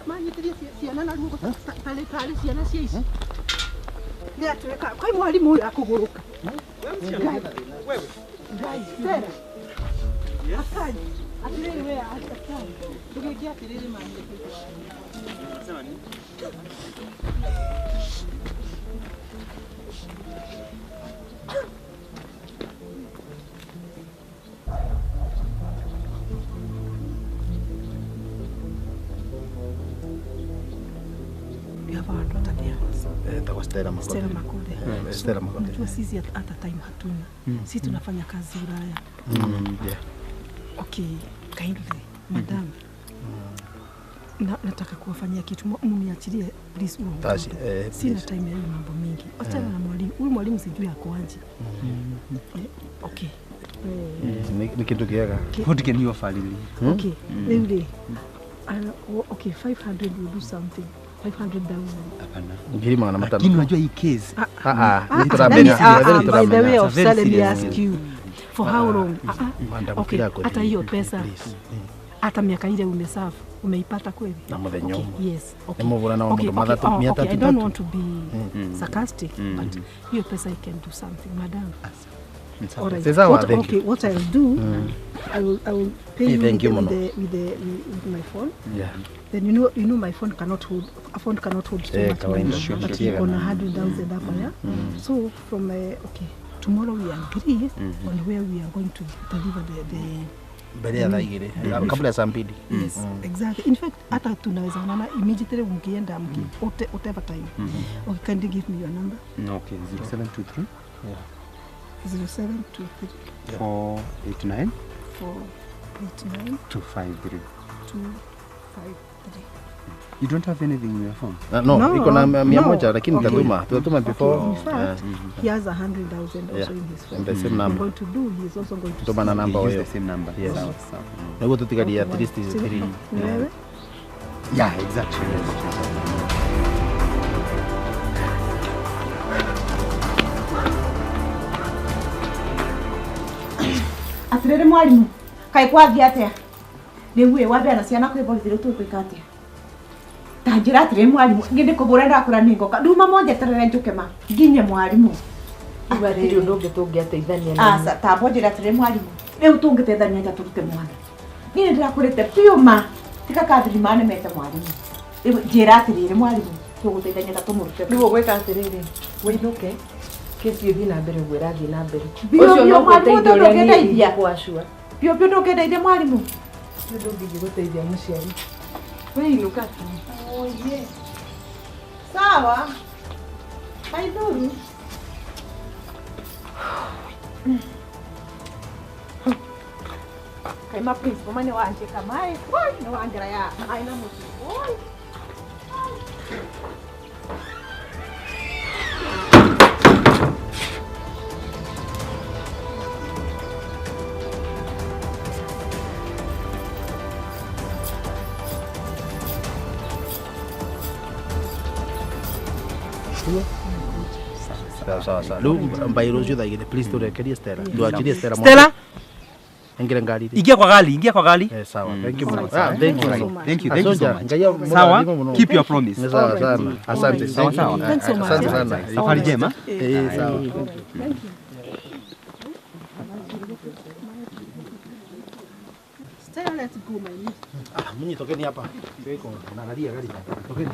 Manyitĩrie ciana na guoko tarĩ ciana cia ici. Nĩ atwĩka kwĩ mwarimũ ũyũ akũgũrũka. Ngai, Stella. Askari. Atĩrĩrĩ we askari. Tũgĩke atĩrĩrĩ manyitĩrie. We have our daughter there. Etagwo Stella Makothi. Stella Makothi. Stella Makothi. Unajua sisi hata time hatuna. Sisi tunafanya kazi Ulaya. Yeah. Okay, kindly, madam. Nataka kuwafanyia kitu, mniachilie please huo Tashi, mtoto. Sina please. time ya hiyo mambo mingi. Wachana na mwalimu. Huyu mwalimu sijui ako aje. Okay. Ni kindu kiega. What can you offer, Lily? Okay. Rĩu rĩ, okay, 500 will do something. 500,000. Hapana. Ngiri magana Lakini matano. unajua hii case Ah, ah, Ah, ni turamenya. let me, by the way It's a of very let me serious ask case. you for how long? Madam, Okay, kira hata hiyo pesa Please. hata miaka ile umeserve umeipata kweli? Na muthenya Okay, ũmwe. yes. Okay. Nĩ mũvulana wa Okay, mũndũ okay, mathatũ, oh, mia okay, tatu I don't tatu. want to be sarcastic, but hiyo pesa I can do something, madam. All right. Sasa, What, thank okay, you. what I'll do, I will pay Hey, you thank you, with, Mono. with my phone. Yeah. Then you know my phone cannot hold a phone cannot hold so Eh, much kawaida. money, Sure, but sure. iko na 100,000 hapa ya. So from okay, tomorrow we agree on where we are going to deliver the Mbere ya thaa igĩrĩ kabla ya saa mbili. Yes, exactly. In fact, hata tunaweza onana immediately mkienda mki whatever time. Okay, kindly give me your number. Okay, 0723 0723 489 489 253. 253. You don't have anything in your phone? No, No, iko na mia no. moja lakini Okay. tutatuma before. Okay, in fact, he has 100,000 also Yeah. in his phone. And the same I'm number. going to do, he is also going to Tuma na send. namba Use hiyo. the same number. Yes. Sawa, sawa. Nĩguo tũtigarie at Okay, least one. three. Ni wewe? Yeah, exactly. Atiriri mwarimu kai kwathi atia riu ĩ wambe na ciana kwĩ borithi rĩu tũgwĩka atia ta njĩra atiriri mwarimu ngĩndĩ kũbũra ndakũra nĩ ngoka nduma monjeterere njũke ma nginye mwarimu Hatirĩ ũndũ ũngĩ tũngĩateithania na aca tambo njĩra atiriri mwarimu rĩu tũngĩteithania atĩa tũrute mwana niĩ nĩndĩrakũrĩte biũ ma tiga kathiri manemete mwarimu rĩu njĩra atiriri mwarimu tũgũteithania ta tũmũrute Rĩu ũgwĩka atĩrĩrĩ, wĩinũke kesi ĩthiĩ na mbere ũguo ĩrathiĩ na mbere. Biũ, Ũcio biũ, no mwarimu, gũteithia ũrĩa niĩ ndũngĩndeithia. ingĩkwacua. Biũ biũ ndũngĩndeithia mwarimu. Ũcio ndũngĩgũteithia mũciari. Wĩinũka tu. Oye. Sawa. Haidhuru. Kaima principal mane wanjeka mai. Oi, no wangira ya. Aina mutu. Oi. Sawa sawa sawa. Rĩu mbai rũciũ thaa igĩrĩ please tũrekerie Stella. Tuachirie Stella. Stella, Ingĩre ngari. ingia kwa gari, ingia kwa gari. Sawa. Thank you mũno. Sawa. Ah, thank you. Alright. Thank you, thank you so Asante. much. Ngai amũrathime Sawa, mũno. keep your promise. Nĩ sawa sana. Asante. Sawa, sawa. Thanks so much. Asante sana. Safari njema. Sawa. Stella, let's go, my niece. Ah, munyi tokeni hapa. Tuko naangalia gari. Tokeni.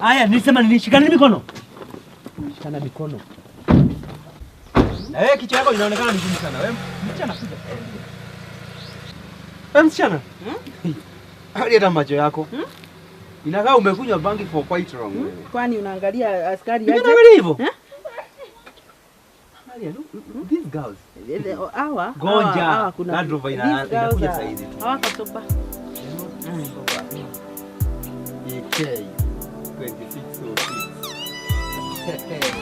Aya, nilisema nilishikana mikono. Shikana mikono. Na wewe kichwa yako inaonekana ni ngumu sana. Wewe msichana kuja. Wewe msichana? Hadi hata macho yako. Inakaa umekunywa bangi for quite long wewe. Kwani unaangalia askari Mimi aje? naangalia hivyo. Angalia, look, these girls. Hawa Gonja. hawa kuna Land Rover these girls inakuja are- saa hizi tu. Hawako sober. EK 2606.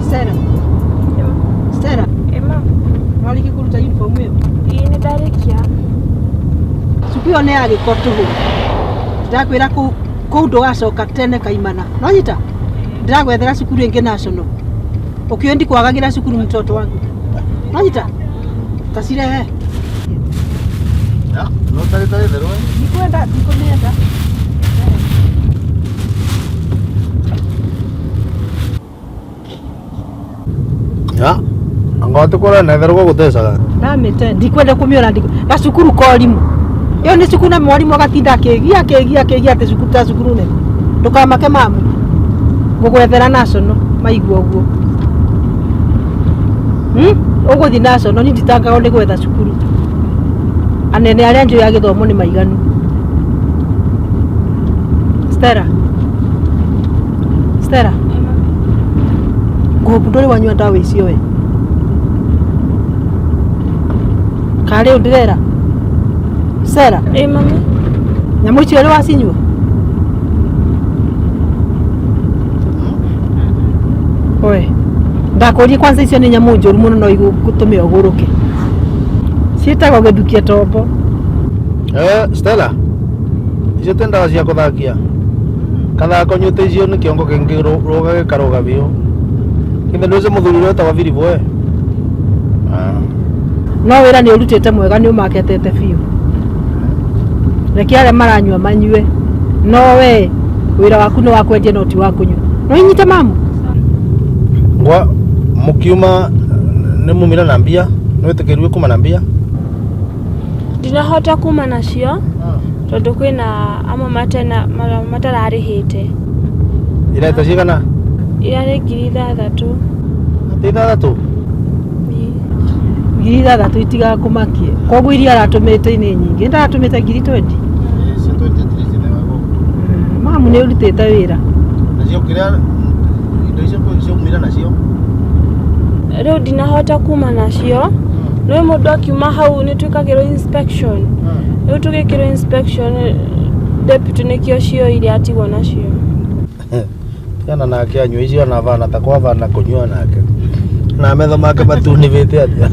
Stella. Stella. Ema, Warĩkia kũruta uniform ĩyo? ĩĩ nĩ ndarĩkia. Cukuru ĩyo nĩ ya gĩko tũhũ. Ndakwĩra kũu ndũgacoka tene kaimana. Nonyita? Ndĩragwethera cukuru ĩngĩ national. Ũkĩũĩ ndikwagagĩra cukuru mtoto wangu. Nonyita? Tacirehe. Ya, no tari tari therũ. Ndikwenda, ndikũmĩenda. Ya, anga tukora na therũ gũgũtecaga. Ndamĩte, ndikwenda kũmĩona gacukuru ka ũrimũ. Ĩyo nĩ cukuru na mwarimũ agatinda akĩgia akĩgia akĩgia atĩ cukuru ta cukuru nene. Ndũkamake mamu. Ngũgwethera national maigua ũguo. Ũgũthiĩ national niĩ nditangagwo nĩ gwetha cukuru. Anene arĩa njũĩ a gĩthomo nĩ maiganu. Stella. Stella. Ngũhũbu ndũrĩ wanyua ndawa icio we. Karĩ ndĩrera. Stella. Ĩ mami. Nyamũ icio ũrĩ wacinyua? Oe. Ndakũrie kwanza icio nĩ nyamũ njũru mũno no igũtũme ũgũrũke. Ciĩtagwo gĩthukia tombo. Stella. Icio ti ndawa cia kũthakia. Kathako nyuĩte icio nĩ kĩongo kĩngĩrũga gĩkarũga biũ. Githĩ ndũĩ mũthuri ũrĩa wĩtagwo Philip we? No wĩra nĩ ũrutĩte mwega nĩ ũmaketete biũ. Reke arĩa maranyua manyue. No we wĩra waku nĩ wa kwendia no ti wa kũnyua. No inyite mamu. Ngwa mũkiuma nĩ mumire na mbia? Nĩ wĩtĩkĩriwe kuma na mbia? Ndinahota kuma nacio tondũ kwĩna amwe matararĩhĩte. Ireta cigana? Irarĩ 6,000. Atĩ 6,000? 6,000 itigakũmakie. Koguo iria aratũmĩte nĩ nyingĩ. Ndaratũmĩte 20,000. Mamu nĩ ũrutĩte wĩra. Nacio kĩrĩa indo icio ciaumire nacio? Rĩu ndinahota kuma nacio. Rĩu mũndũ akiuma hau nĩ twĩkagĩrwo inspection. Rĩu tũgĩkĩrwo inspection deputy nĩkĩo cioire atigwo nacio. Tigana nake anyua icio ona bana ta kwa bana kũnyua nake. Na metho make matunĩbĩte atĩa?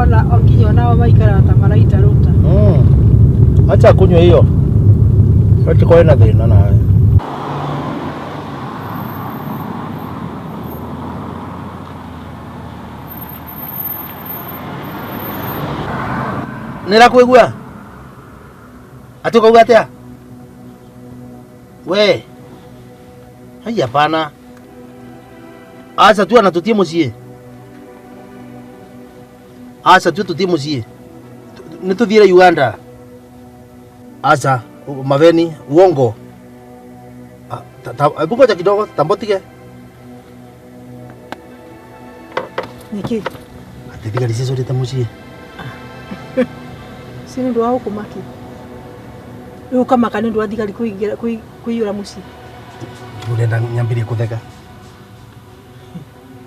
Ona nginya onao maikaraga ta maraita rũta. Acha kunywa hiyo. Acha kwa na thĩna nawe. Nĩrakwĩgua? Atĩ ũkauga atĩa? We. Hai hapana. Acha tu anatutie mũciĩ. Acha tu tutie mũciĩ. Nĩ tũthiĩre Uganda. Acha maveni uongo. Hebu ngoja kidogo tambotige. Niki. Atĩ thigari cicorĩte mũciĩ. Si nĩ ũndũ wa gũkũmakia. Rĩu ũkamaka nĩ ũndũ wa thigari kũiyũra mũciĩ. Ũrenda nyambĩrie kũtheka.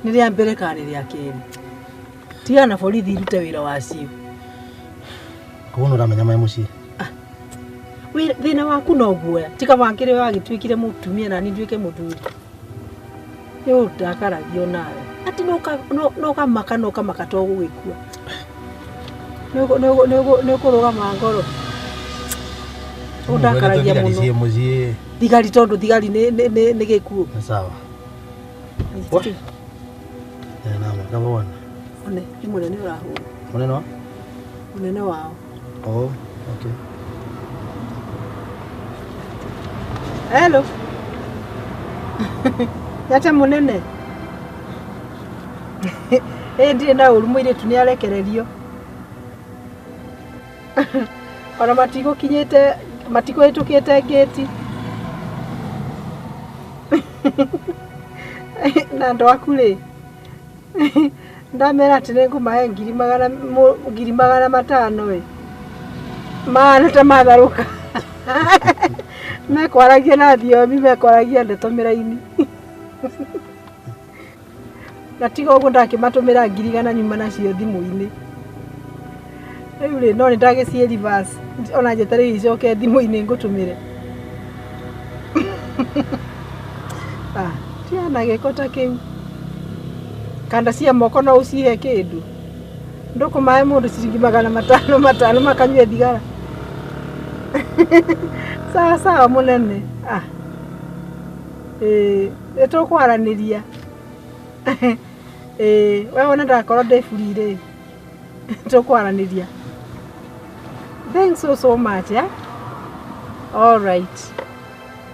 Nĩ rĩa mbere kana nĩ rĩa kerĩ? Tigana na borithi irute wĩra wacio. Koguo nĩ ũramenya me mũciĩ? Thĩna waku no guoya. Tiga wakĩrĩ wagĩtuĩkire mũtumia na niĩ nduĩke mũthuri. Nĩ ũndakaragio nawe. Atĩ no ũkamaka no ũkamaka to gũgĩkua. Nĩ ũkũrũgama ngoro. Ũndakaragia mũno. Thigari tondũ thigari nĩ gĩkuũ. Sawa. One, nĩ mũnene ũrahũra. Mũnene wa? Mũnene wao. Oh, okay. Hello. Yate mũnene. Ĩ ndirĩ na ũru mũirĩtu nĩ arekererio. Ona matigũkinyĩte matikũhĩtũkĩte ngĩti. Na andũ aku rĩ ndamera atĩ nĩngũmahe 500,000 ĩ mahana ta matharũka. Mekwaragia na thiomi mekwaragia ndeto mĩraini. Na tiga ũguo ndakĩmatũmĩra 100,000 nyuma nacio thimũ-inĩ. Rĩu rĩ no nĩndagĩciĩ reverse ona njetereire icoke thimũ-inĩ ngũtũmĩre. Tigana na gĩko ta kĩu. Kanda cia moko no ũcihe kĩndũ. Ndũkũmahe mũndũ ciringi 500 500 makanyue thigara. Sawa sawa munene. Ah. Nĩtũkwaranĩria. We wona ndakorwo ndĩ free rĩ. Tũkwaranĩria. Thanks so so much, yeah? All right.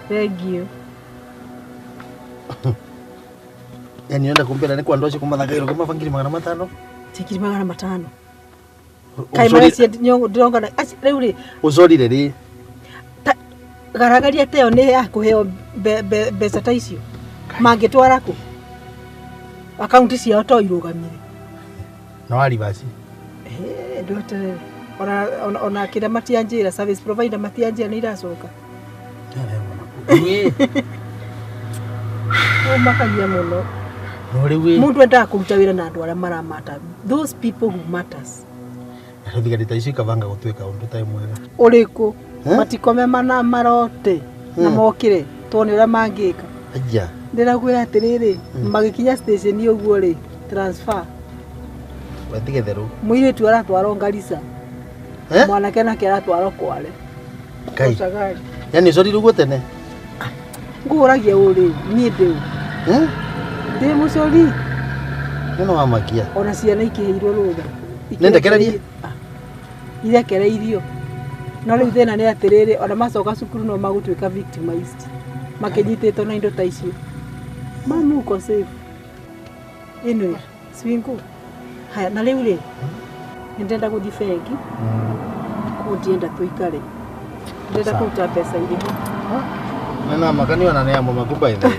Thank you. Yani enda kumbira ni kwa ndoci kumathakairwo kuma bangiri 500. Ti 500. Kai mara nyongo ndĩrongana rĩu rĩ. Ucorire rĩ. Garagaria teo nĩ ya kũheo mbeca ta icio. Mangĩtwara kũ? Akaunti ciao to irũgamire. No aribasi. Ndweterere. Ona kĩrĩa matianjĩra service provider matianjĩra nĩ iracoka. Ũmakagia mũno. No rĩu mũndũ endaga kũruta wĩra na andũ arĩa maramata. Those people who matters. Thigari ta icio ikabanga gũtuĩka ũndũ ta mwega. Ũrĩkũ? Matikome mana marote na mokire tuone ũrĩa mangĩka. Aja. Ndĩrakwĩra atĩrĩrĩ, magĩkinya station ũguo rĩ, transfer. Watige therũ. Mũirĩtu aratwarwo Garissa. Mwanake nake aratwarwo Kwale. Kai. Yani ucorire ũguo tene? Ngũragia ũ rĩ, niĩ ndĩ ũ? Ndĩ mũcori. Nĩ wamakia. Ona ciana ikĩheirwo rũtha. Nĩ ndekererie? Irekereirio. No rĩu thĩna nĩ atĩrĩrĩ, ona macoka cukuru no magũtuĩka victimized. Makĩnyitĩtwo na indo ta icio. Mamu uko safe. Anyway, swingo. Haya, na rĩu rĩ, nĩndĩrenda gũthiĩ bengi. Kũu ndienda tũikare. Ndĩrenda kũruta mbeca irĩho. Nĩ makani ona nĩ amwe maku by the way.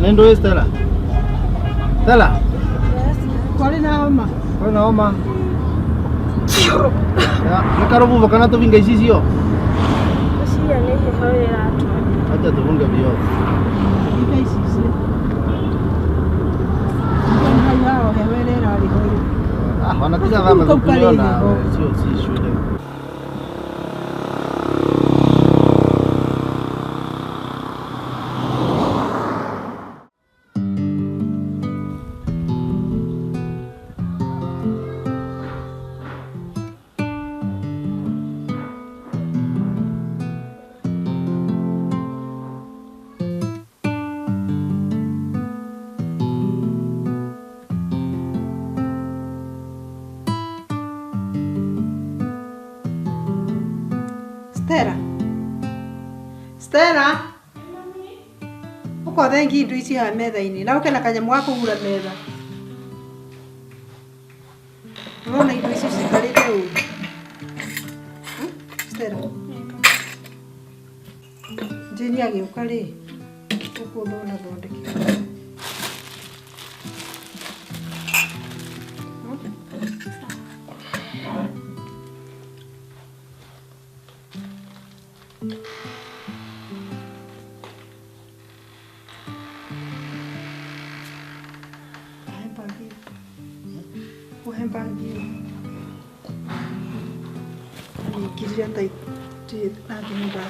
Nendo Stella. Stella. Kwari na homa. Kwari na homa. Ya, nikarubu kana tuvinga ici cio. Cia nĩ heho ĩratwa. Acha tuvunge bio. Vinga ici cio. Hau heho ĩrĩa ĩrarĩ ho. Ah, wanatiga thama kuliona sio si shule. Stella. Stella. Uko thengi indo ici haha metha-inĩ na ũke na kanyamũ ga kũhura metha. Ũrona indo icio cikarĩte ũru. Stella. Jane agĩũka rĩ, ũkũthona thondeke.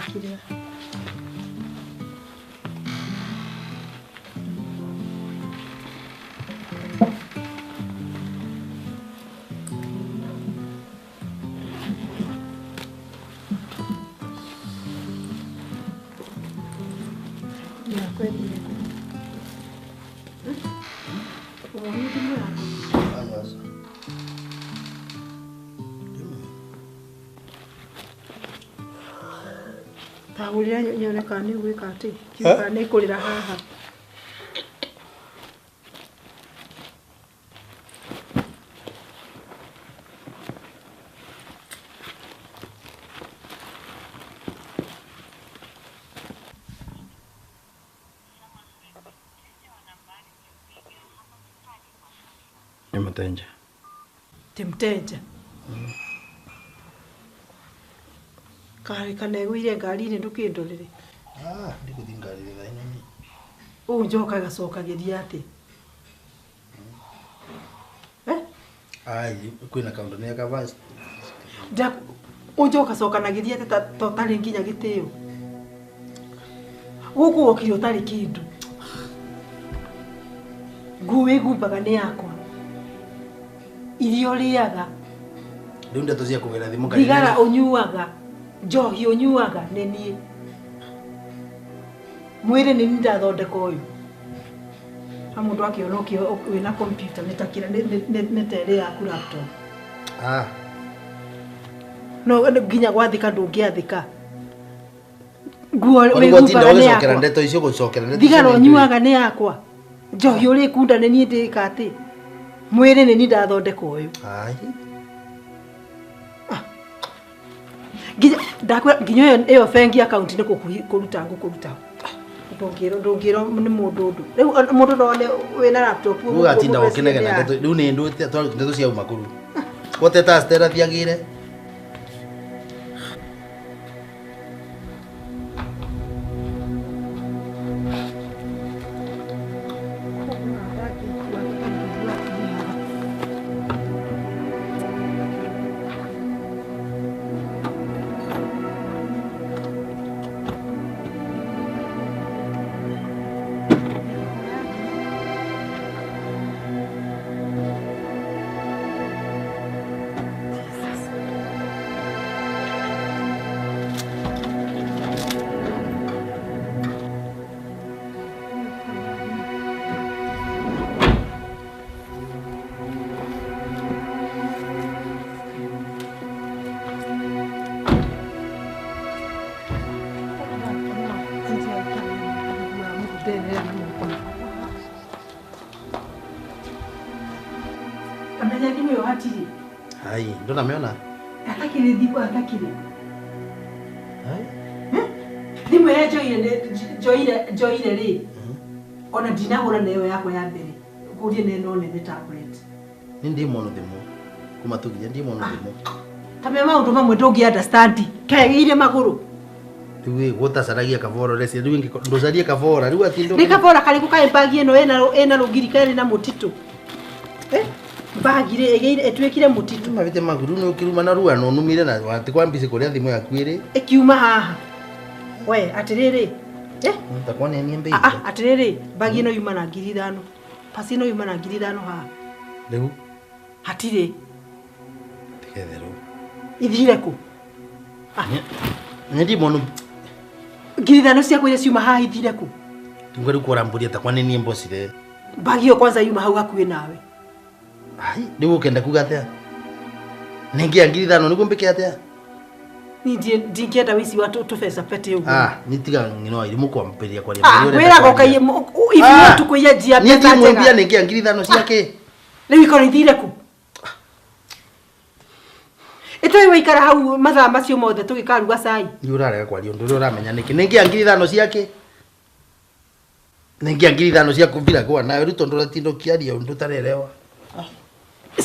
Ngirira. Thimũ yakwa ĩthire kũ? Ũmũthĩ thimũ yakwa. Aca. Tahũrĩra nyone kana nĩ ũgwĩka atĩ. Kana nĩ ĩkũrĩra haha. Ni mtenja. Ti mtenja. Kari kanegũire ngari-inĩ ndũkĩndorere. Ah, ndikũthiĩ ngari thaa ĩno niĩ. Ũũ njoka gacokagĩria atĩ. Eh? Ai, kwĩna kaũndũ nĩ akava. Ũũ njoka cokanagĩria atĩ ta ũtarĩ nginya gĩtĩo. Gũkũ wokire ũtarĩ kĩndũ. Nguo wĩgumbaga nĩ yakwa. Irio ũrĩaga. Rĩu ndeto cia kũgera thimũ ngari. Thigara ũnyuaga. Njohi ũnyuaga nĩ niĩ. Mwĩrĩ nĩ niĩ ndathondeka ũyũ. Ha mũndũ akĩona wĩna computer nĩ ta kĩrĩa nĩ ta ĩrĩ yaku laptop. Ah. No nginya gwathĩka ndũngĩathĩka. Nguo wĩgumbaga nĩ yakwa. Ndeto icio gũcokera ndeto. Thigara ũnyuaga nĩ yakwa. Njohi ũrĩkunda nĩ niĩ ndĩka atĩ. Mwĩrĩ nĩ niĩ ndathondeka ũyũ. Ai. Nginya ndakwĩra nginya ĩyo bengi account nĩ kũruta ngũkũruta. Ndũngĩrwo nĩ mũndũ ũndũ. Rĩu mũndũ no one wĩna laptop ũguo. Ũgatinda ũkĩnegena ndeto rĩu nĩ ndeto cia uma kũru. Gũteta Stella thiagĩre. Amenya thimũ ĩyo hatirĩ. Ai, ndũnamĩona? Hatakĩrĩ thimũ hatakĩrĩ. Ai. Thimũ ĩrĩa njoire rĩ. Ona ndinahũra nayo yakwa ya mbere. Ngũrie na ĩno nene tablet. Ni ndimono thimũ. Kuma tũginya ndimono thimũ. Ta me maũndũ mamwe ndũngĩ understand. Kegĩire magũrũ. Rĩu gũtacaragia kabora reci rĩu ndũcarie kabora rĩu ati Nĩ kabora karĩkũ kaĩ mbagi ĩno ĩna rũgiri karĩ na mũtitũ. Eh? Mbagi rĩ ĩgĩire ĩtuĩkire mũtitũ. Mabite maguru nĩ ũkĩruma na rua no numire na watikwambisi kũrĩa thimũ yaku ĩrĩ. Ĩkiuma haha. We atĩrĩrĩ. Eh? Takwa nĩ niĩ mbei. Ah, atĩrĩrĩ mbagi ĩno yuma na 5,000. Pasi ĩno yuma na 5,000 haha. Rĩu hatirĩ. Tigetherũ. Ithire kũ? Ah. Nĩ ndimono 5,000 ciakwa iria ciuma haha ithire kũ? Tunga rĩu kũrambũria takwa nĩ niĩ mbocire. Mbagi ĩyo kwanza yuma hau hakuhĩ nawe. Ai, rĩu ũkenda kuga atĩa? Nĩngĩa 5,000 nĩguo mbĩke atĩa? Niĩ ndingĩenda wĩici wa tũbeca pete ũguo. Ah, nĩ tiga ng'ino irimũ kwambĩrĩria kwaria. Ah, wĩraga ũkaiye if you want kũiya njia mbeca njega. Niĩ ndimwambia nĩngĩa 5,000 ciake. Rĩu ikorwo ithire kũ? Ĩtũĩ waikara hau mathaa macio mothe tũgĩkaruga cai. Nĩ ũrarega kwaria ũndũ ũrĩa ũramenya nĩkĩ? Nĩngĩa 5,000 ciake. Nĩngĩa 5,000 cia kũmbira kwa nawe rĩu tondũ ũratinda ũkĩaria ũndũ ũtarerewa.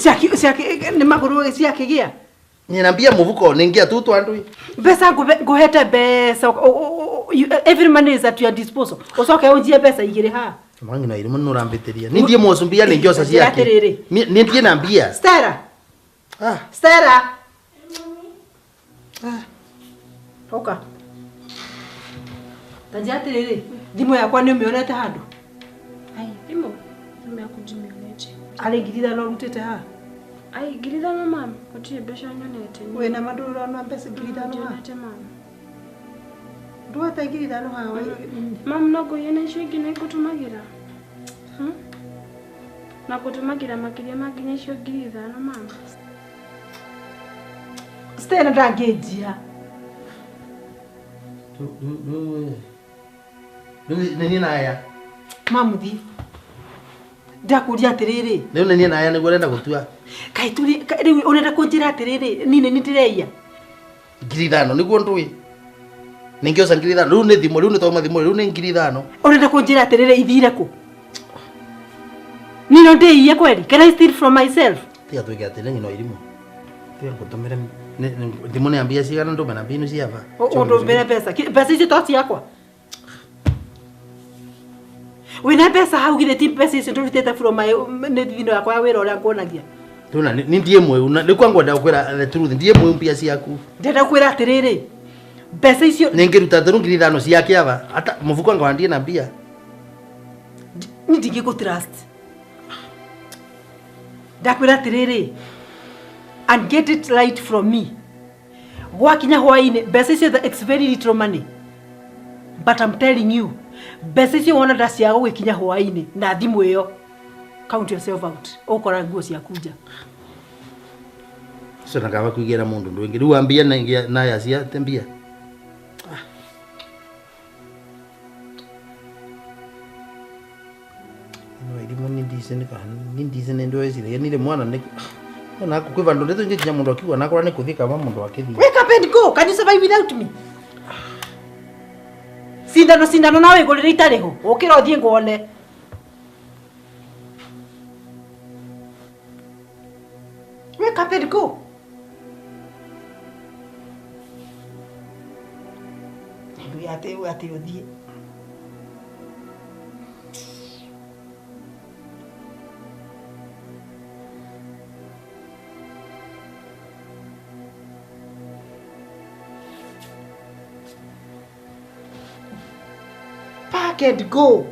Ciake nĩ magũrũ ciakĩgĩa. Nina mbia muvuko ningia tu tu andu. Mbeca nguhete mbeca every money is at your disposal. Ucoke unjie mbeca igiri ha. Mangi na irimu nurambitiria. Ni ndie mosu mbia ni ngiosa ciake. Ni ndie na mbia. Stella. Ah. Stella. Ah. Oka. Tanja atiriri, thimu yakwa ni umionete handu? Ai, thimu. Thimu yaku ndimionete. Ari 5,000 urutite ha? Ai, 5,000 mama, gutire mbeca nyonete. Wina manduru na mbeca 5,000 ha? Nyonete mama. Ndwata 5,000 haha. Mamu no ngũiye na icio ingĩ nĩ ngũtũmagĩra. Na ngũtũmagĩra makĩria ma nginya icio 5,000 mama. Stella ndangĩnjia. Nĩ niĩ naya. Mamuthi. Ndakũria atĩrĩrĩ. Rĩu nĩ niĩ naya nĩguo ũrenda gũtua. Kaĩ tũrĩ rĩu ũrenda kũnjĩra atĩrĩrĩ niĩ nĩ niĩ ndĩreiya. 5,000 nĩguo ndũĩ. Ningĩoca 5,000 rĩu nĩ thimũ rĩu nĩ twauma thimũ rĩu nĩ 5,000. Ũrenda kũnjĩra atĩrĩrĩ ithire kũ? Niĩ no ndĩiye kweli? Can I steal from myself? Tiga twĩke atĩrĩ nyina irimũ. Tiga ngũtũmĩre thimũ nĩ mbia cigana ndũme na mbinu ciaba. Ũndũmĩre mbeca. Mbeca icio to ciakwa. Wĩna mbeca hau githĩ ti mbeca icio ndũrutĩte from my nĩ thino yakwa ya wĩra ũrĩa nguonagia. Tuna ni ndiĩ mwĩu nĩ kwa ngwenda gũkwĩra the truth ndiĩ mwĩu mbia ciaku. Ndĩrenda gũkwĩra atĩrĩrĩ mbeca icio nĩ ngĩruta thĩrũ 5,000 cia kĩaba ata mũbuko anga wandiĩ na mbia. Ni ndingĩkũ trust. Ndakwĩra atĩrĩrĩ and get it right from me. Gwakinya hwainĩ mbeca icio it's very little money. But I'm telling you mbeca icio wona ndaciaga gũgĩkinya hwainĩ na thimũ ĩyo count yourself out. Ũkora nguo ciaku nja. Cio na kaba kuigĩra mũndũ ndũ ĩngĩ rĩu ambia na ya cia mbia. No irimũ ni ndicene kana ni ndicene ndo eciragia nire mwana nĩ ona kwĩ vandũ ndĩ tũingĩkinya mũndũ akiuga nakora nĩ kũthiĩ kaba mũndũ akĩthiĩ. Wake up and go. Can you survive without me? Cindano cindano nawe igũrĩre itarĩ ho. Ũkĩra ũthiĩ nguone. Wake up and go. Atĩ atĩ ũthiĩ. Pack and go.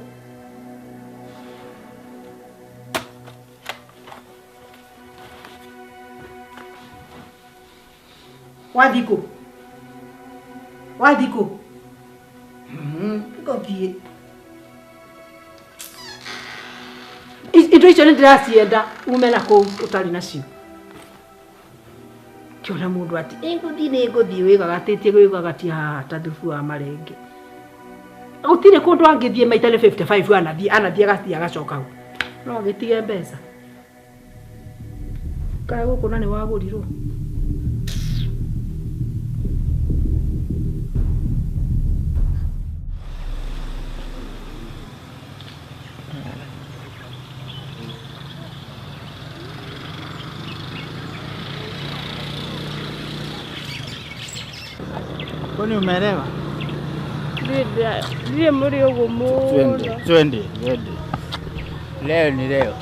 Wathiĩ kũ? Wathiĩ kũ? Ngothiĩ. Indo icio nĩ ndĩracienda ume na kũu ũtarĩ nacio. Kĩona mũndũ atĩ ĩngũthiĩ nĩ ngũthiĩ wĩgagatĩtie wĩgagatia haha ta thubu wa marenge. Gũtirĩ kũndũ angĩthiĩ maita nĩ 55 anathiĩ anathiĩ agathiĩ agacoka hau. No agĩtige mbeca. Kaĩ gũkũ na nĩ wagũrirwo. Kwani umeelewa? Ndiye muri ugo muno. Twende, twende. Leo ni leo.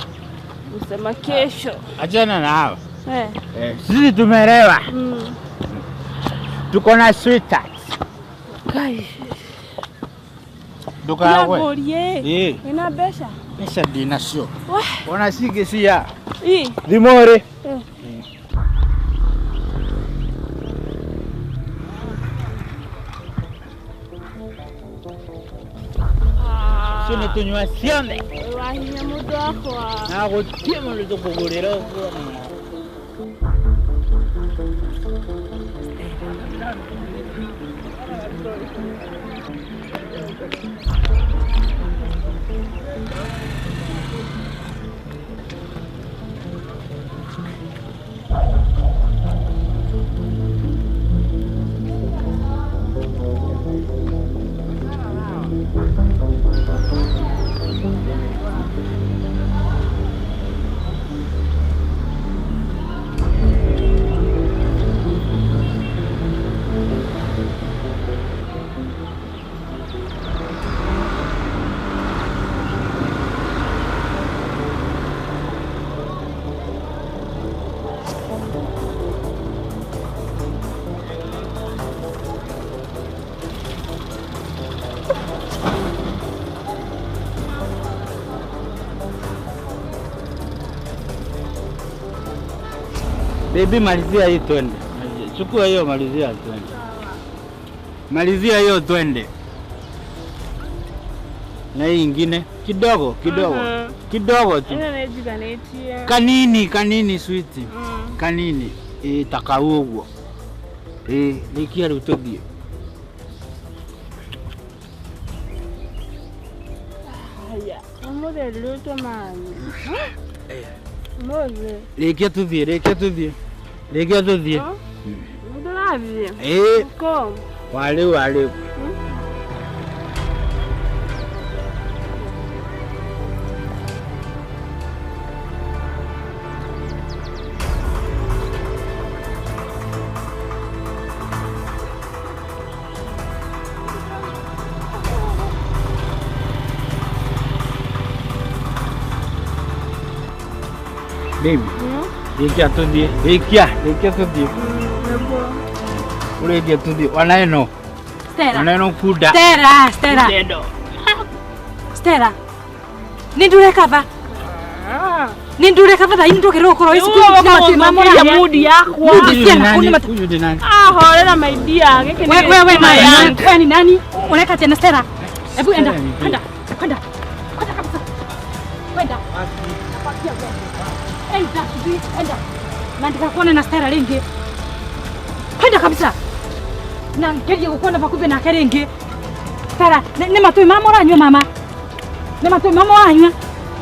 Usema kesho. Achana na hao. Eh. Sisi tumeelewa. Tuko na sweetheart. Kai. Duka wewe. Eh. Ina pesa? Pesa ndinacio. Ona cingĩ cia. Ii. Thimũ rĩ. Sio tunywa ciothe. Wahinya mũndũ wakwa. Na gũtirĩ mũndũ tũkũgũrĩra ũguo. Baby, malizia hii twende. Chukua hiyo, malizia twende. Malizia hiyo twende. Na hii ingine kidogo kidogo. Kidogo tu. Kanini kanini sweet. Kanini takaugo. Likia rutogie. Haya, umuze luto mani. Muze. Likia tuthie, likia tuthie. Likia tuthie. Ndurathie. Ko. Wale wale. Baby, likia tuthie, likia, likia tuthie. Urekia tuthie, wanaeno. Stella. Wanaeno kuda. Stella, Stella. Stella. Nindure kava. Nindure kava thaa ndukirwo gukorwo wi cukuru na mama ya mudi yakwa. Mudi ciana kuni matu. Ah, horera my dear. Giki ni. We we we ni nani? Ureka tena Stella. Hebu enda, kwenda, kwenda. Kwenda kabisa. Kwenda. Nakwambia wewe. Enda, sijui, enda. Na ndikakuona na Stella ringi. Kwenda kabisa. Na ngerie gukuona bakuve nake ringi. Stella, ni matui mama uranyua mama. Ni matui mama uranyua.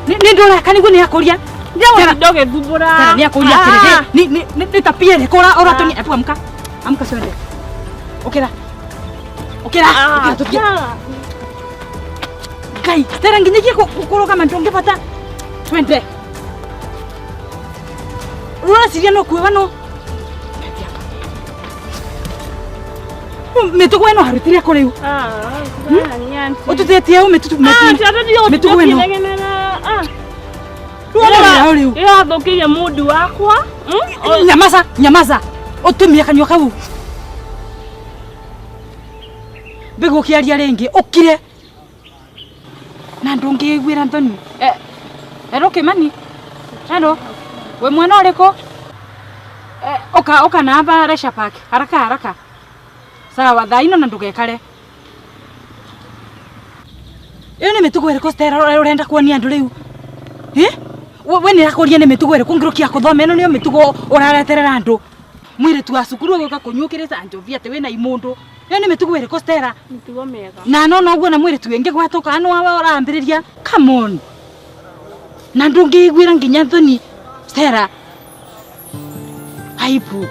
Ni ndureka niguo ni akuria. Ndira ndoge thumbura. Stella ni akuria atiriri. Ni tapia ri kura uratoni. Ebu amka. Amka twende. Ukira. Ukira, ukira tuthie. Ngai, Stella nginyagia kuruga ndungibata. Twende. Ureciria no kuiwa no mitugo ĩno harutire kũ rĩu ũtutĩtie ũ mĩtugo ĩno rĩu ĩrathũkĩria mũndũ wakwa. Nyamaza nyamaza ũtumie kanyua kau mbĩgũ ũkĩaria rĩngĩ ũkire na ndũngĩiguĩra thoni. Ero Kimani, ero we mwana ũrĩkũ? Oka oka na aba Leisure Park haraka haraka. Sawa thaa ino na ndugekare. Iyo nĩ mĩtugo ĩrĩkũ Stella ũrenda kuonia andũ rĩu? We nĩ rakũria nĩ mĩtugo ĩrĩkũ ngĩrũkia kũthoma ĩno nĩyo mĩtugo ũrareterera andũ. Mwĩrĩtu wa cukuru ũgũka kũnyuũkĩrĩta njovi atĩ wĩna imũndũ. Iyo nĩ mĩtugo ĩrĩkũ Stella? Mĩtugo mĩega. Na no noguo na mwĩrĩtu ĩngĩ gwatũka no wawe ũrambĩrĩria. Come on. Na ndũngĩiguĩra nginya thoni Stella. Aibu.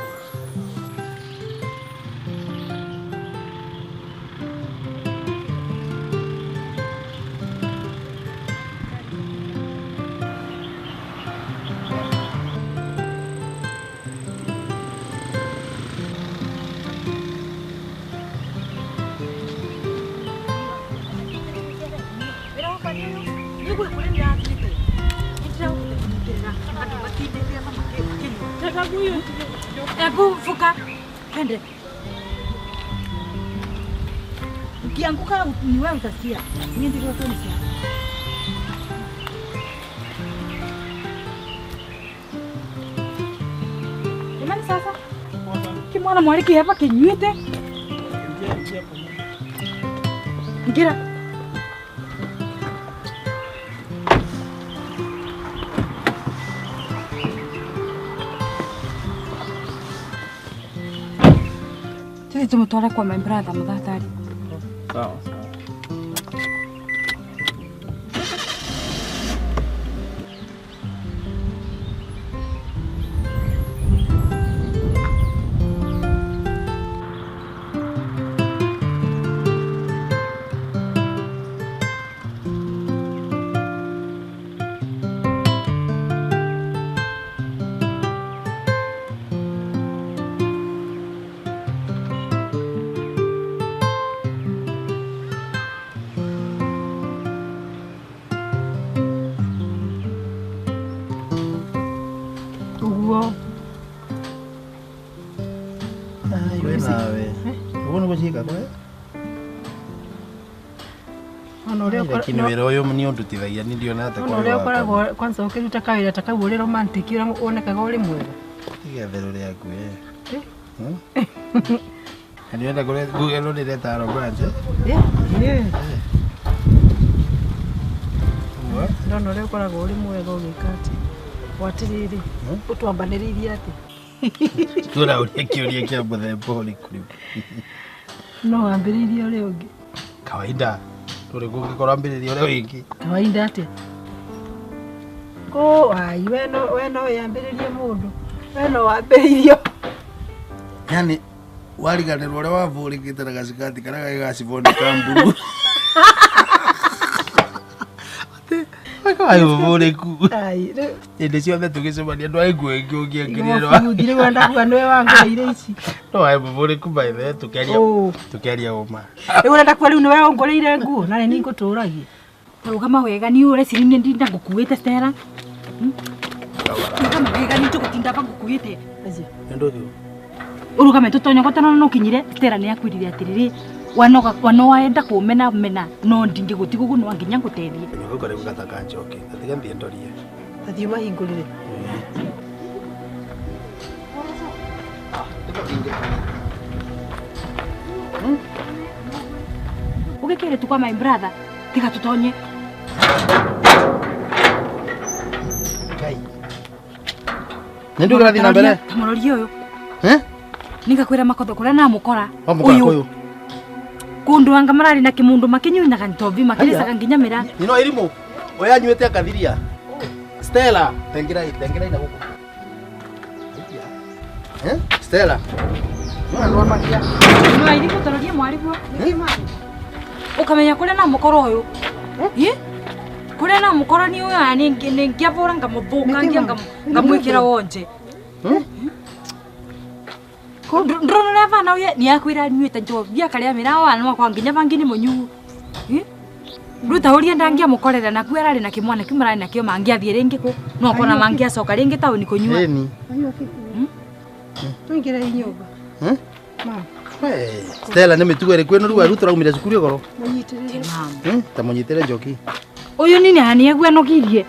Ebu fuka twende. Ukianguka ni wewe utasikia. Mimi ndilo tu nisikia. Jamani sasa. Kimwana mwariki hapa kinywite. Ngira. Tumutware kwa my brother muthatari. Sawa sawa. Lakini wĩra ũyũ nĩ ũndutithagia nĩ ndiona ta kwa ũrĩa ũkoragwo kwanza ũkĩruta kawĩra ta kau ũrĩ romantic ũrĩa wonekaga ũrĩ mwega. Tiga therũ rĩaku. Nienda kule Google no ndireta romance. Eh. Ndona ũrĩa ũkoragwo ũrĩ mwega ũgĩka atĩ watiriri ũtwambanĩrĩirie atĩ Tũrauria kĩũria kĩa mũthemba ũrĩkũ rĩu? No wambĩrĩirie ũrĩa ũngĩ. Kawaida tũrĩ kũngĩkorwo ambĩrĩria ũrĩa ũngĩ. Kawaida atĩa? Kũ ai we no wĩambĩrĩrie mũndũ. We no wambĩrĩirio. Yani wariganĩrwo ũrĩa wavũrĩkĩte na gacikati karĩa gagĩ gaciboni ka mburu. Ayo vũrĩku. Hĩndĩ ciothe tũgĩcemania ndwaĩ nguo ĩngĩ ũngĩekĩrire. Rĩu wenda kuga nĩwe wangũrĩire ici. No waĩ mũvũrĩku by the way tũkĩaria ũma. Rĩu ũrenda kuga rĩu nĩwe ũngũrĩire nguo na nĩ niĩ ngũtũragia. Rũgama wega ni ũreciria nĩ ndinda ngũkuĩte Stella. Rũgama wega ni tũgũtinda ngũkuĩte. Ũrũgame tũtonyogotana no ũkinyire Stella nĩ akwĩrire atĩrĩrĩ wanoga wanoenda kũmena mena no ndingĩgũtiga ũguo no nginya ngũteithie. Gũkũ rĩu gataka njoki gatiga thiĩ ndorie. Tathiĩ ũmahingũrĩre. Ũgĩkĩre tu kwa my brother tiga tũtonye. Ngai. Nĩ ndũĩ kĩrathiĩ na mbere? Ta mũrorie ũyũ. Eh? Nĩngakwĩra makotho kũrĩa namũkora. Wamũkora kũyũ. Kundu anga marari na kimundu makinyunaga ntobi makiricaga nginya mira. Nino irimu. Oya nyuete akathiria. Stella, tengira na guku. Eh? Stella. No no makia. No irimu tororie mwari guo. Ukamenya kuria na mukoro uyu. Eh? Kuria na mukoro ni uyu ni ngiavura ngamuthukangia ngamwikira wonje. Ndrona ũrĩa bana ũyũ nĩ akwĩra nyuĩte njobi akarĩa mĩrawa no kwa nginya bangi nĩ mũnyuu. Rĩu ta ũrĩa ndangĩamũkorera na kuo ararĩ na kĩmwana kĩu mararĩ nakĩo mangĩathiĩ rĩngĩ kũ no akona mangĩacoka rĩngĩ taũni kũnyua. Ĩni. Tũingĩre nyũmba. Stella nĩ mĩtugo ĩrĩkũ ĩno rĩu aru tũraumire cukuru igoro? Mũnyitĩrĩre. Ta mũnyitĩre njoki. Ũyũ nini hani eguenogirie.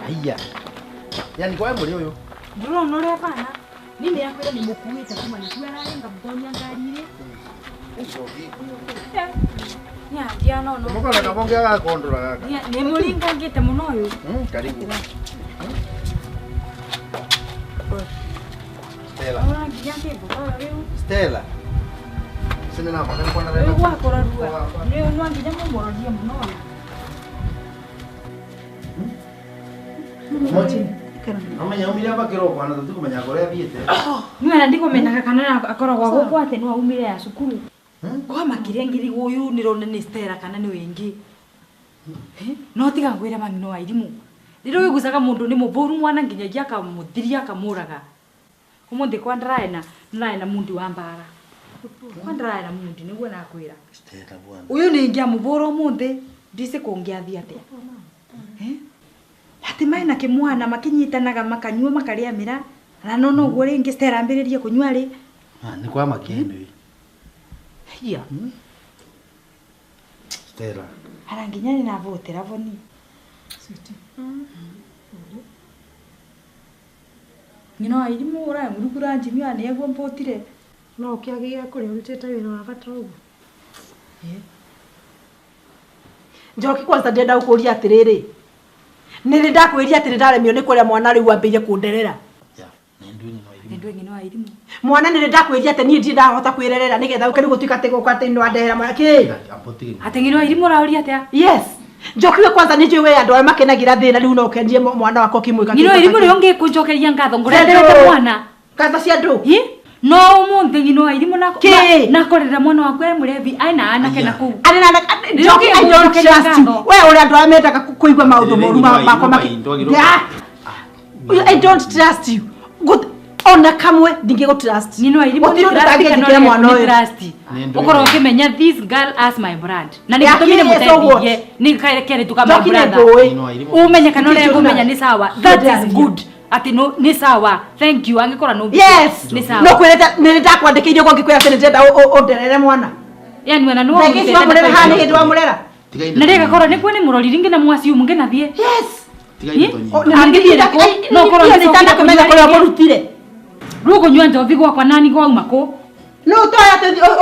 Haiya. Yani kwa mũrĩ ũyũ. Ndũrona ũrĩa bana. Nini akwĩra nĩ mũkuĩte kuma nĩ kuo ararĩ ngamũtonya ngari-inĩ. Nĩ no no. Mũkona kabonge agakondora gaka. Nĩ mũringangĩte mũno ũyũ. Karibu. Stella. Stella. Sina na bana kwa na. Rĩu wakora rua. Rĩu no nginya mũmũrorie mũno ũyũ. Mochi. Amenya umire bakiro kwana tutikumenya kuria athiĩte. Niwe na ndikumenyaga kana akoragwo gũkũ atĩ no aumire ya cukuru. Kwa makire ngiri uyu nirone ni Stella kana ni wingi. No tiga ngwire mami no airimu. Rĩrĩa wĩgucaga mũndũ nĩ mũbũru mwana nginyagia akamũthiria akamũraga. Ũmũthĩ kwa ndĩraĩ na mundi wa mbara. Kwa ndĩraĩ na mundi nĩguo nakwĩra. Stella bwana. Ũyũ nĩ ingĩamũbũra ũmũthĩ ndicĩ kũngĩathiĩ atĩa. Ati mai na kĩmwana makinyitanaga makanyua makarĩa mĩra na no no guo rĩngĩ Stella ambĩrĩrie kũnyua rĩ. Nĩ kwa makĩndũ. Hiya. Stella. Ara nginya nĩ navotera boni. Sweetie. Ngino airimu ũraya mũrukura njimia nĩ eguo mpotire. No ũkĩagĩrĩire kũrĩa ũrutĩte wĩra wa bata ũguo. Njoki kwanza ndĩrenda gũkũria atĩrĩrĩ. Nĩ ndakwĩria atĩ ndaremio nĩ kũrĩa mwana rĩu ambĩire kũnderera. Nĩ ngino airimu. Mwana nĩ ndakwĩria atĩ niĩ ndirĩ ndahota kwĩrerera nĩgetha ũke rĩu gũtuĩka atĩ gũka atĩ nĩ wanderera mwana kĩ? Atĩ ngino airimu ũraũria atĩa? Yes. Njoki we kwanza nĩ njũĩ we andũ arĩa makenagira thĩna rĩu no ũkenie mwana wakwa ũkĩmwĩka. Ngino airimu rĩo ngĩkũnjokeria ngatho ngũrenderete mwana. Ngatho cia andũ? No ũmũthĩ ngino airimu nakorera mwana waku e mũrebi aina anake na kũu. Arĩ na Njoki I don't trust you. We ũrĩa andũ arĩa mendaga kũigua maũndũ moru makwa makĩ. I don't trust you. Good. Ona kamwe ndingĩgũ trust. Nino airimu Gũtirĩ ũndũ ũtangĩnjĩkĩra mwana ũyũ. Ũkorwo ũkĩmenya this girl as my brand. Na nĩgĩtũmire mũteithie nĩ keretu ka my brother. Ũmenye kana ũrĩa ngũmenya nĩ sawa. That is good. Ati no nĩ sawa. Thank you angĩkorwo no. Yes. Nĩ sawa. No kwĩrĩte nĩ ndakwandĩkĩire ũguo ngĩkwĩra atĩ nĩ ndĩrenda ũnderere mwana. Yani wana no. Thengi ici wamũrera haha nĩ hĩndĩ wamũrera. Na rĩgakorwo nĩkuo nĩ mũrori rĩngĩ na mwaciu mũngĩnathiĩ. Yes. Angĩthiĩ nakũ no ũkorwo nĩ itanakũmenya kũrĩa ũmũrutire. Rĩu kũnyua njovi gwakwa nani gwauma kũ? No toya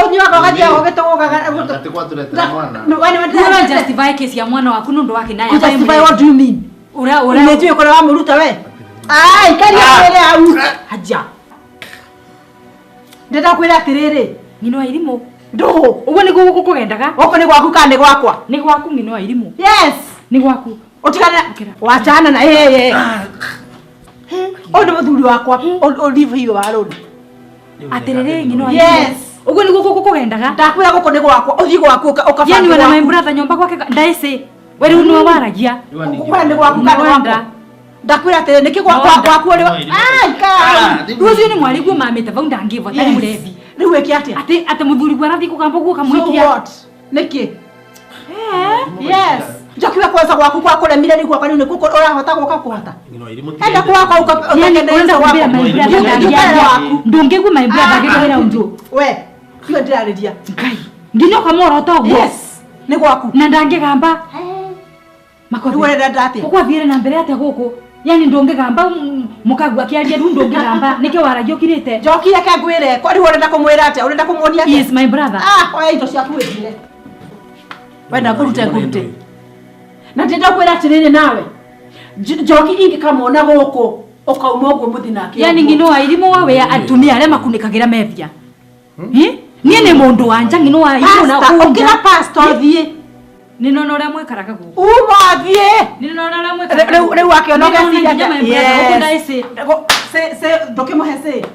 ũnyuaga ũgathiaga ũgĩtũgũgaga. Ati kwaturetera mwana. Ũra justify kesi ya mwana waku nũndũ wa kĩnaya. Justify what do you mean? Ura ura. Nĩnjũĩ kũrĩa wamũruta we. Ai, karia kwĩre hau. Haja. Ndĩrenda kwĩra atĩrĩrĩ. Ng'ino wa irimũ. Ndũhũ. Ũguo nĩguo gũkũ kũgendaga? Gũkũ nĩ gwaku kana nĩ gwakwa? Nĩ gwaku ng'ino wa irimũ. Yes. Nĩ gwaku. Ũtigane. Wachana na yeye. Ũyũ nĩ mũthuri wakwa. Leave hiyo alone. Atĩrĩrĩ ng'ino wa irimũ. Yes. Ũguo nĩguo gũkũ kũgendaga? Ndakwĩra gũkũ nĩ gwakwa. Ũthiĩ gwaku ũkabange. Yani wena my brother nyũmba gwake ndaĩcĩ. We rĩu nĩwe waragia. Kũrĩa nĩ gwaku kana nĩ gwakwa? Ndakwĩra atĩrĩ nĩkĩ gwakwa gwaku ũrĩ ai ka. Rũciũ nĩ mwarĩ guo mamĩte vau ndangĩvota nĩ mũrebi. Rĩu wĩke atĩa? Atĩ atĩ mũthuri guo arathiĩ kũgamba guo kamũikia. So what? Nĩkĩ? Yes. Njoki we kwanza gwaku kwa kũremire nĩ gwakwa rĩu nĩ kũkũ ũrahota gũka kũhota. Enda gwakwa Yani ũrenda kũmbĩra my brother ndangĩaria. Ndũngĩgua my brother agĩkwĩra ũndũ. We, tiwe ndĩrarĩria. Ngai. Nginya ũkamũrota ũguo. Yes. Nĩ gwaku. Na ndangĩgamba. Makothi. Rĩu ũrenda atĩa? Ũkwathiĩre na mbere atĩa gũkũ? Yani ndũngĩgamba mũkagua akĩaria rĩu ndũngĩgamba nĩkĩo waragia ũkirĩte. Njoki reke ngwĩre. Kwa rĩu ũrenda kũmwĩra atĩa? Ũrenda kũmuonia atĩa? Yes my brother. Ah, oya indo ciaku wĩthire. Wenda ngũrute ngũrute. Na ndĩrenda kwĩra atĩrĩrĩ nawe. Njoki ingĩkamwona gũkũ ũkauma ũguo mũthi nake. Yani ng'ino wa irimũ wa wea atumia arĩa makunĩkagĩra methia. Niĩ nĩ mũndũ wa nja ng'ino wa irimũ na Pastor, ũkĩra pastor thiĩ. Nĩ nona ũrĩa mwĩkaraga gũkũ. Uma thiĩ. Nĩ nona ũrĩa mwĩkaraga. Rĩu rĩu akĩona ũgeciria atĩa? Yes. Se se ndũkĩmũhe se.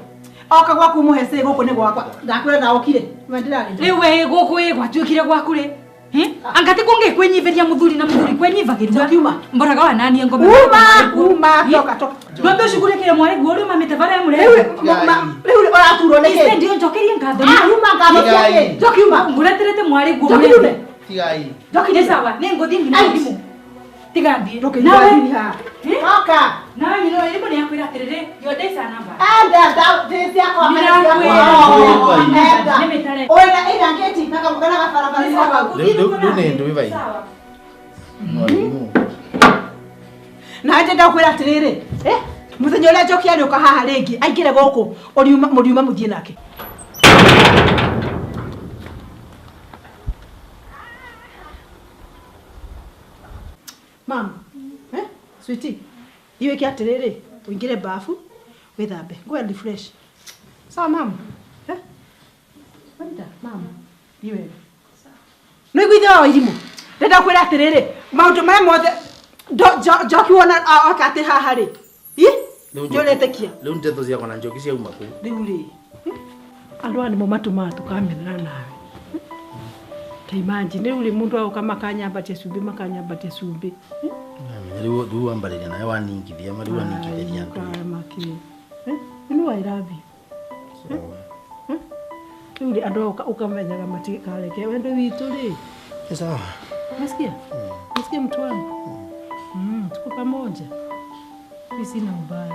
Oka gwaku mũhe se gũkũ nĩ gwakwa. Ndakwĩra na ũkire. We ndĩrarĩria. Rĩu we gũkũ ĩ gwatuĩkire gwaku rĩ. Anga ti kũngĩkwĩnyivĩria mũthuri na mũthuri kwenyivagĩrua. Mboraga wa nani ngome. Uma uma toka toka. Ndwambe ũcugurĩkĩre mwarĩ guo ũrĩa ũmamĩte barĩa mũrebi. Rĩu ũraturwo nĩkĩ? Ise ndio njokerie ngatho. Ah, uma ngatho ciake. Njoki uma. Ngũreterete mwarĩ guo. Njoki ume. Tigai. Njoki nĩ sawa. Nĩ ngũthiĩ nginya thimũ. Tiga thiĩ. Nawe Toka. Nawe nyina wa irimũ nĩakwĩra atĩrĩrĩ, your days are numbered. Enda ndĩ ciakwa kana ciakwa. Enda. Nĩ mĩtare. Ĩna ĩna ngĩti na kamũgana gabarabara nĩ gwaku. Rĩu nĩ ndũĩ vai. Na ndĩrenda kwĩra atĩrĩrĩ, eh mũthenya ũrĩa Njoki arĩũka haha rĩngĩ aingĩre gũkũ ũriuma mũriuma mũthiĩ nake. Mam, eh sweetie, iwe ke atĩrĩrĩ, ũingĩre bafu wĩthambe, go and refresh. Sawa mam? Eh? Wenda mam, iwe. Nĩ iguithia wa irimũ. Ndĩrenda kwĩra atĩrĩrĩ, maũndũ marĩa mothe Njoki wona oka atĩ haha rĩ. Ĩ? Njũrĩtĩkia. Rĩu ndeto ciakwa na Njoki ciauma kũ? Rĩu rĩ. Andũ aya nĩmo matũmaga tũkamenana nawe. Ta imagine rĩu rĩ mũndũ agoka makanyambatia cumbĩ makanyambatia cumbĩ. Rĩu rĩu wambarĩria nawe waningithia ma rĩu waningithĩria andũ. Maki. Eh? You know I love you. Rĩu rĩ andũ aya ũkamenyaga matikareke wendo witũ rĩ. Nĩ sawa. Nasikia? Nasikia mtu wangu? Tuko pamoja. Mimi sina ubaya.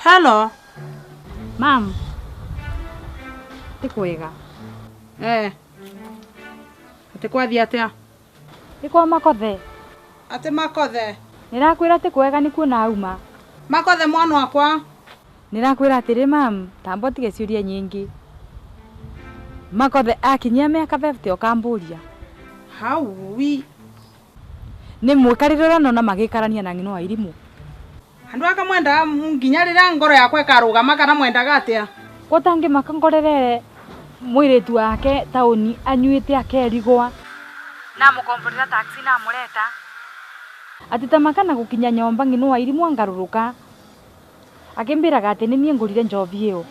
Hello. Mam. Ti kwega. Eh. Ati kwathiĩ atĩa? Nĩ kwa Makothe. Atĩ Makothe. Nĩrakwĩra ti kwega nĩ kuona auma. Makothe mwana wakwa. Nĩrakwĩra atĩrĩ mam, tamba ũtige ciũria nyingĩ. Makothe akinyia mĩaka 50 ũkambũria. Hau wi. Nĩ mwĩkarĩre ũrĩa nona magĩikarania na ng'ino wa irimũ. Andũ aka mwendaga nginya rĩrĩa ngoro yakwa ĩkarũgama kana mwendaga atĩa? Gũtangĩmaka ngorerere mũirĩtu wake taũni anyuĩte akerigwa. Namũkomborera taxi namũreta. Atĩ tamaka na gũkinya nyomba ng'ino wa irimũ angarũrũka. Akĩmbĩraga atĩ nĩ niĩ ngũrire njovi ĩyo.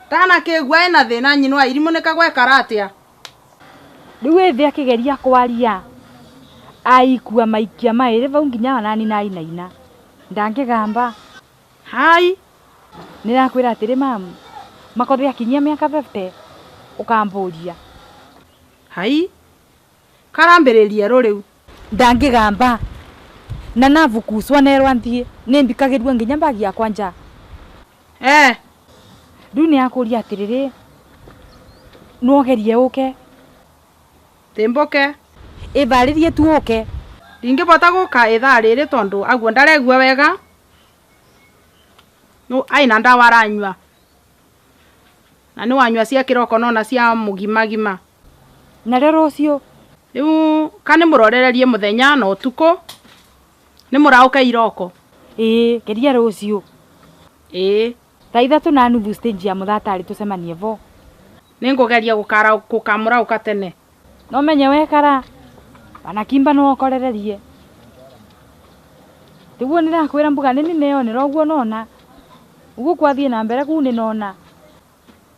Ndanakĩigua ĩna thĩna nyina wa irimũ nĩ kagwekara atĩa? Rĩu ĩthĩ akĩgeria kwaria aikua maikia maĩrĩ vau nginya wanani na ainaina. Ndangĩgamba. Hai. Nĩrakwĩra atĩrĩ mamu, Makothe akinyia mĩaka 50 ũkambũria. Hai. Karambĩrĩria rũ rĩu? Ndangĩgamba. Na nabukuswa nerwa nthiĩ nĩmbikagĩrua nginya mbagi yakwa nja. Eh. Rĩu nĩakũria atĩrĩrĩ, nwogerie ũke. Tĩmbũke. Ĩvarĩrie tu ũke. Ndingĩbota gũka ithaa rĩrĩ tondũ aguo ndaregua wega. No aina ndawa aranyua. Na nĩ wanyua cia kĩroko nona cia mũgimagima. Narĩo rũciũ? Rĩu ka nĩmũrorererie mũthenya na ũtukũ nĩmũraũke iroko. Ĩĩ, geria rũciũ. Ĩĩ. Thaa 3:30 stage ya Mũthatari tũcemanie vo. Nĩngũgeria gũkamũraũka tene. No menye wekara wanakimba no ũkorererie. Tiguo nĩrakwĩra mbuga nĩ nĩneyonera ũguo nona. Ũguo kwathiĩ na mbere kuu nĩnona.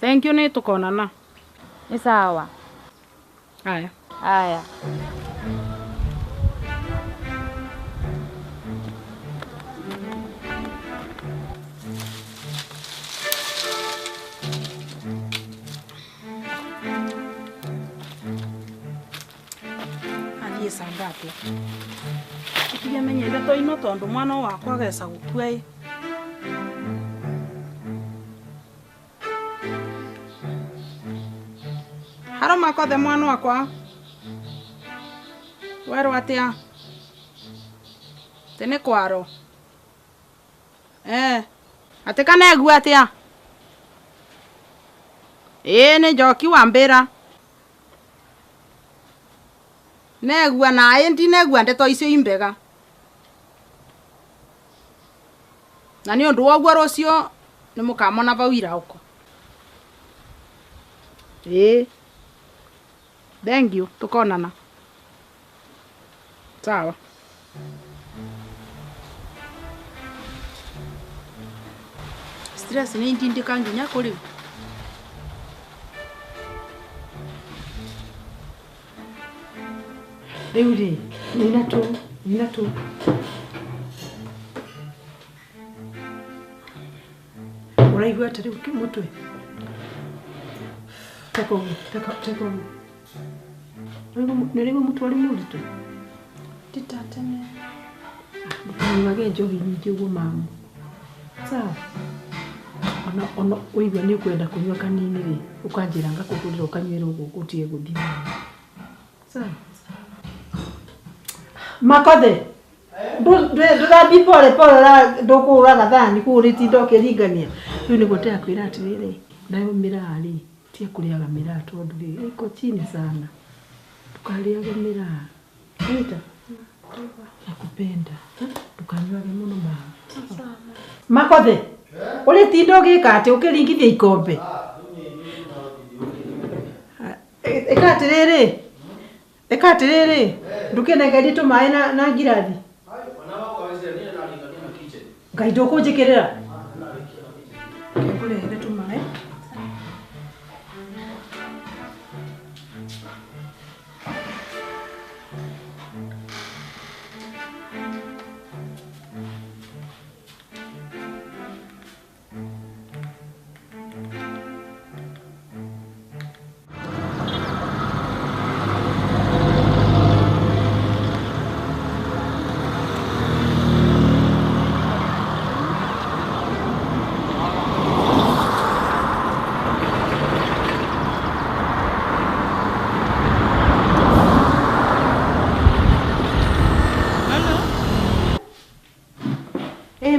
Thank you, nĩtũkonana. Nĩ sawa. Aya. Aya. Athiĩ saa ngapi? Tige menye ndeto ino tondu mwana wakwa agesa gũkua ĩ. Haro Makothe mwana wakwa. Werwo atia? Tene kwaro. Eh. Ate kanegua atia? Ĩĩ nĩ njoki wambĩra. Negua na ĩ ndinegua ndeto icio imbega. Na nĩ ũndũ wa ũguo rũciũ nĩ mũkamona vau iraũko. Ĩĩ. Thank you, tukonana. Sawa. Stress nĩ indindĩka nginya kũ rĩu. Rĩu rĩ, nina tu, nina tu. Ũraigua atĩ rĩu mũtwe? Teka ũguo, teka, teka ũguo. Nĩ ũraigua mũtwe ũrĩ mũritũ? Ti ta tene. Ndũkanyuage njohi nyingĩ ũguo mamu. Sawa? Ona, ona ũigua nĩ ũkwenda kũnyua kanini rĩ, ũkanjĩra ngakũgũrĩra ũkanyuĩra ũguo ũtige gũthiĩ. Sawa? Makothe, ndũrathiĩ pole pole ndũkũhũra gathani kũu ũrĩtinda ũkĩringania. Rĩu nĩguo ndĩrakwĩra atĩrĩrĩ, nayo mĩraa rĩ, tiga kũrĩaga mĩraa tondũ rĩ, iko chini sana. Ndũkarĩage mĩraa. Wanyita? Nakupenda. Ndũkanyuage mũno maĩ. Makothe, ũrĩtinda ũgĩka atĩ ũkĩringithia ikombe? Ĩka atĩrĩrĩ, ĩka atĩrĩrĩ, ndũkĩnengerie tũmaĩ na ngirathi. Ngai ndũkũnjĩkĩrĩra. Ngũrehere tũmaĩ.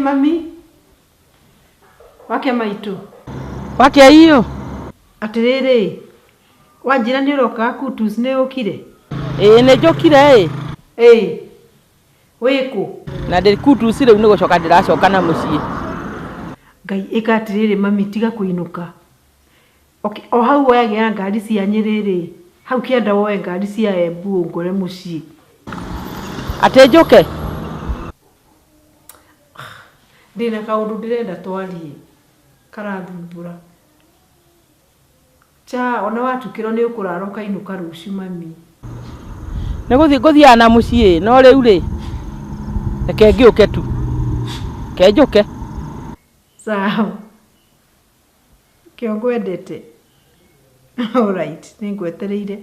Mami, wake maitu. Wake iyo. Atĩrĩrĩ, wanjĩra nĩ ũroka Kutus nĩ ũkire? Ĩĩ nĩ njũkire ĩ. Ĩĩ. Wĩkũ? Na ndĩ Kutus rĩu nĩ gũcoka ndĩracoka na mũciĩ. Ngai ĩka atĩrĩrĩ mami tiga kũinũka. Okay, o hau woyagĩra ngari cia Nyĩrĩ rĩ, hau kĩanda woe ngari cia Embu ũngore mũciĩ. Atĩ njũke? Ndĩna kaũndũ ndĩrenda twarie karathumbũra. Cha ona watukĩrwo nĩ ũkũrara ũkainũka rũciũ mami. Nĩ gũthiĩ ngũthiaga na mũciĩ no rĩu rĩ reke ngĩũke tu. Kenjũke. Sawa. Kĩo ngwendete. Alright, nĩngwetereire.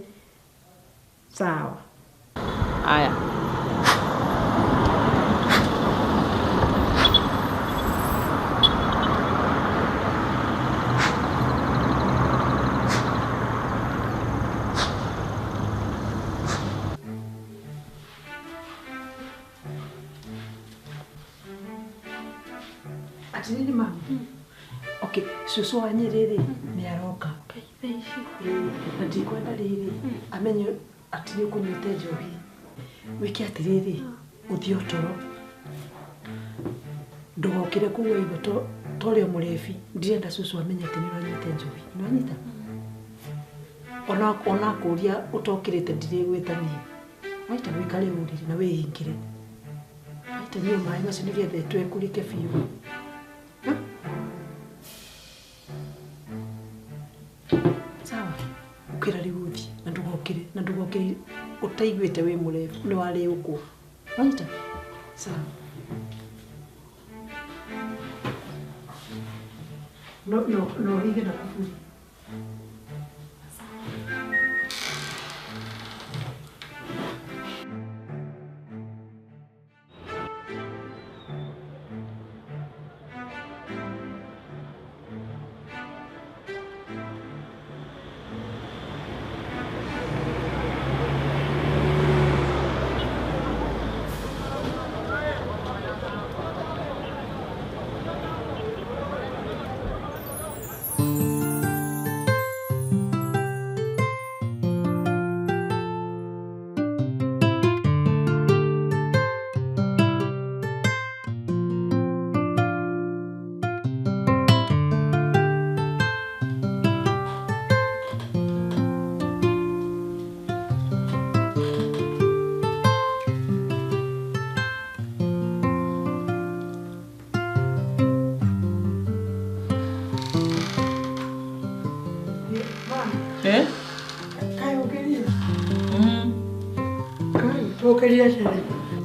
Sawa. Aya. Atiriri mami. Okay, cucu wa Nyerere nĩ aroka. Na ndikwenda rĩrĩ amenye atĩ nĩ ũkũnyuĩte njohi. Wĩke atĩrĩrĩ, ũthiĩ o toro. Ndũgokĩre kũu waigua ta ũrĩa mũrebi. Ndirenda cucu amenye atĩ nĩ ũranyuĩte njohi. Nĩ wanyita? Ona akũria ũtokĩrĩte ndirĩgwĩta niĩ. Waita wĩikare ũrĩrĩ na wĩhingĩre. Waita nyua maĩ macio nĩgetha ĩtwekũrĩke biũ. Sawa, ukira riu uthie na ndugokire na ndugokire utaiguite wi murefu ni wariukwo. Wanyita? Sawa. No no no hige na kuburi.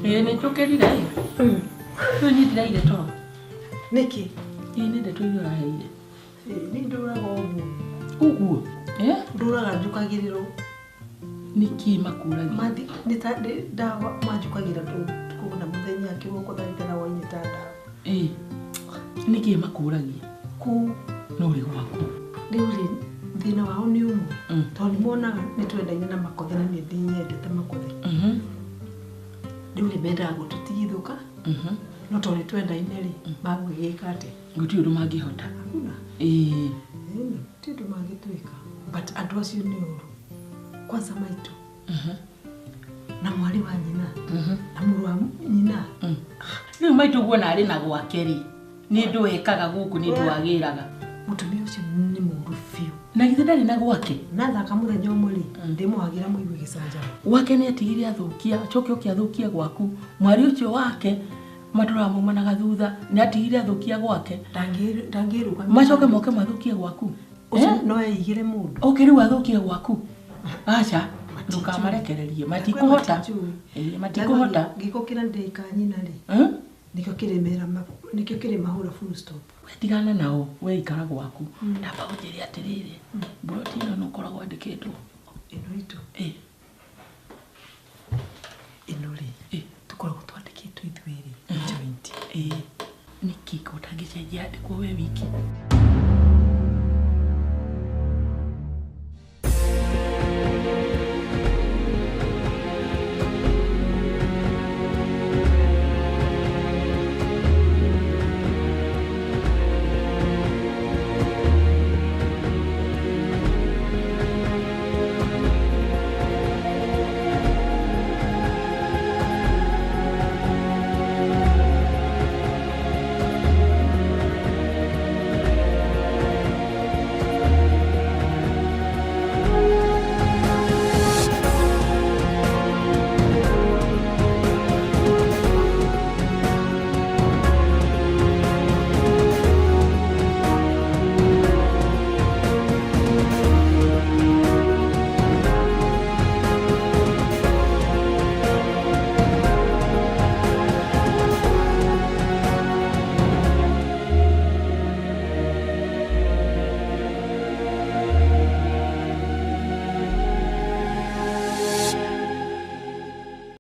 Nĩ njũkĩrire rĩu niĩ ndiraire toro. Nĩkĩ? Ĩĩ nĩ ndeto iria ũraheire. Nĩ ndũraga ũguo. Ũguo? Ndũraga njũkagĩrĩrwo. Nĩkĩ makũragia? Nĩ ta ndawa manjũkagĩra ũtukũ na mũthenya kĩroko thaa thita na hwaĩ-inĩ ta ndawa. Ĩĩ. Nĩkĩ makũragia? Kũu. No ũrĩ gwaku. Rĩu rĩ thĩna wao nĩ ũmwe. Tondũ nĩ monaga nĩ twendaine na Makothe na niĩ ndinyendete Makothe. Rĩu rĩ mendaga gũtũtigithũka. No tondũ nĩ twendaine rĩ magwĩgĩka atĩa? Gũtirĩ ũndũ mangĩhota. Hakuna. Ĩĩ. Gũtirĩ ũndũ mangĩtwĩka. But andũ acio nĩ ũru. Kwanza maitũ. Na mwarĩ wa nyina. Na mũrũ wa nyina. Rĩu maitũ guona arĩ na gwake rĩ nĩ ũndũ ekaga gũkũ nĩ ũndũ wagĩraga. Mũtumia ũcio nĩ mũũru biũ. Na githĩ ndarĩ na gwake? Na thaka mũthenya ũmwe rĩ ndĩmũhagĩra mũigue gĩcanjama. Gwake nĩ atigire athũkia, acoke oke athũkie gwaku. Mwarĩ ũcio wake matũraga maumanaga thutha nĩ atigire athũkia gwake. Ndangĩrũgamia. Macoke moke mathũkie gwaku. Ũcio no eigĩre mũndũ. Oke rĩu athũkie gwaku. Aca, ndũkamarekererie. Matikũhota. Matikũhota. Gĩko kĩrĩa ndĩka nyina rĩ. Nĩkĩo kĩrĩmera nĩkĩo kĩrĩmahũra full stop. We tigana nao, we ikara gwaku. Ndamba ũnjĩre atĩrĩrĩ, mburoti ĩno nĩ ũkoragwo wandĩkĩtwo?